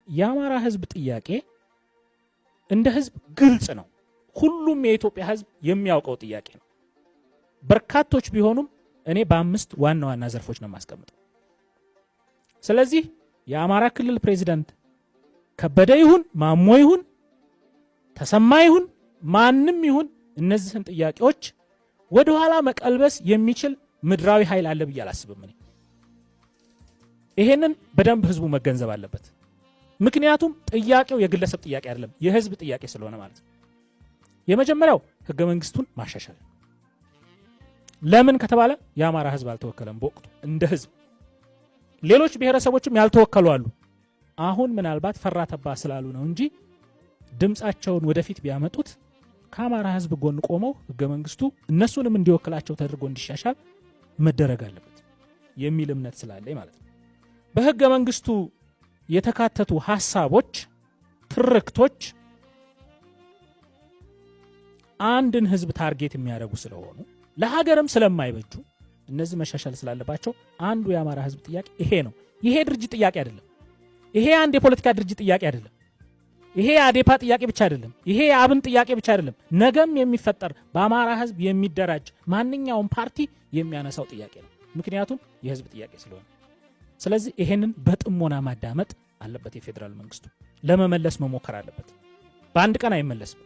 የአማራ ህዝብ ጥያቄ እንደ ህዝብ ግልጽ ነው። ሁሉም የኢትዮጵያ ህዝብ የሚያውቀው ጥያቄ ነው። በርካቶች ቢሆኑም እኔ በአምስት ዋና ዋና ዘርፎች ነው የማስቀምጠው። ስለዚህ የአማራ ክልል ፕሬዚዳንት ከበደ ይሁን፣ ማሞ ይሁን፣ ተሰማ ይሁን፣ ማንም ይሁን እነዚህን ጥያቄዎች ወደኋላ መቀልበስ የሚችል ምድራዊ ኃይል አለ ብዬ አላስብም። እኔ ይሄንን በደንብ ህዝቡ መገንዘብ አለበት። ምክንያቱም ጥያቄው የግለሰብ ጥያቄ አይደለም፣ የህዝብ ጥያቄ ስለሆነ ማለት ነው። የመጀመሪያው ህገ መንግስቱን ማሻሻል። ለምን ከተባለ የአማራ ህዝብ አልተወከለም በወቅቱ እንደ ህዝብ። ሌሎች ብሔረሰቦችም ያልተወከሉ አሉ። አሁን ምናልባት ፈራ ተባ ስላሉ ነው እንጂ ድምፃቸውን ወደፊት ቢያመጡት ከአማራ ህዝብ ጎን ቆመው ህገ መንግስቱ እነሱንም እንዲወክላቸው ተደርጎ እንዲሻሻል መደረግ አለበት የሚል እምነት ስላለኝ ማለት ነው። በህገ መንግስቱ የተካተቱ ሀሳቦች፣ ትርክቶች አንድን ህዝብ target የሚያደርጉ ስለሆኑ፣ ለሀገርም ስለማይበጁ እነዚህ መሻሻል ስላለባቸው አንዱ የአማራ ህዝብ ጥያቄ ይሄ ነው። ይሄ ድርጅት ጥያቄ አይደለም። ይሄ አንድ የፖለቲካ ድርጅት ጥያቄ አይደለም። ይሄ የአዴፓ ጥያቄ ብቻ አይደለም። ይሄ የአብን ጥያቄ ብቻ አይደለም። ነገም የሚፈጠር በአማራ ህዝብ የሚደራጅ ማንኛውም ፓርቲ የሚያነሳው ጥያቄ ነው። ምክንያቱም የህዝብ ጥያቄ ስለሆነ። ስለዚህ ይሄንን በጥሞና ማዳመጥ አለበት። የፌዴራል መንግስቱ ለመመለስ መሞከር አለበት። በአንድ ቀን አይመለስም፣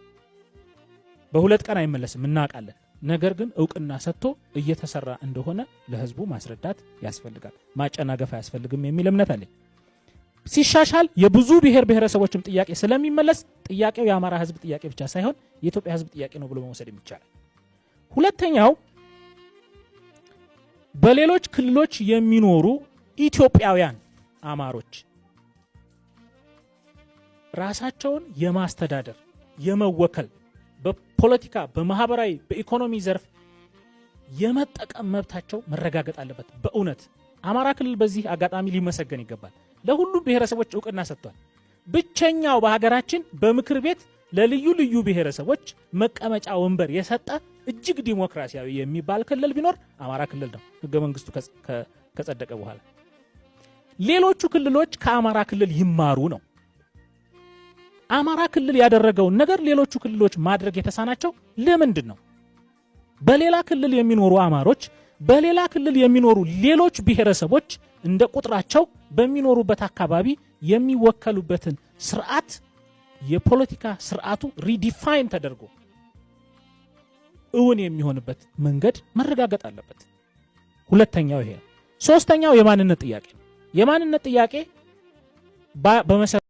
በሁለት ቀን አይመለስም፣ እናውቃለን። ነገር ግን እውቅና ሰጥቶ እየተሰራ እንደሆነ ለህዝቡ ማስረዳት ያስፈልጋል። ማጨናገፍ አያስፈልግም የሚል እምነት አለኝ። ሲሻሻል የብዙ ብሔር ብሔረሰቦችም ጥያቄ ስለሚመለስ ጥያቄው የአማራ ህዝብ ጥያቄ ብቻ ሳይሆን የኢትዮጵያ ህዝብ ጥያቄ ነው ብሎ መውሰድ ይቻላል። ሁለተኛው በሌሎች ክልሎች የሚኖሩ ኢትዮጵያውያን አማሮች ራሳቸውን የማስተዳደር፣ የመወከል፣ በፖለቲካ፣ በማህበራዊ፣ በኢኮኖሚ ዘርፍ የመጠቀም መብታቸው መረጋገጥ አለበት። በእውነት አማራ ክልል በዚህ አጋጣሚ ሊመሰገን ይገባል። ለሁሉም ብሔረሰቦች እውቅና ሰጥቷል። ብቸኛው በሀገራችን በምክር ቤት ለልዩ ልዩ ብሔረሰቦች መቀመጫ ወንበር የሰጠ እጅግ ዲሞክራሲያዊ የሚባል ክልል ቢኖር አማራ ክልል ነው፣ ህገ መንግስቱ ከጸደቀ በኋላ። ሌሎቹ ክልሎች ከአማራ ክልል ይማሩ ነው። አማራ ክልል ያደረገውን ነገር ሌሎቹ ክልሎች ማድረግ የተሳናቸው ለምንድን ነው? በሌላ ክልል የሚኖሩ አማሮች፣ በሌላ ክልል የሚኖሩ ሌሎች ብሔረሰቦች እንደ ቁጥራቸው በሚኖሩበት አካባቢ የሚወከሉበትን ስርዓት፣ የፖለቲካ ስርዓቱ redefine ተደርጎ እውን የሚሆንበት መንገድ መረጋገጥ አለበት። ሁለተኛው ይሄ ነው። ሶስተኛው የማንነት ጥያቄ ነው። የማንነት ጥያቄ በመሰረቱ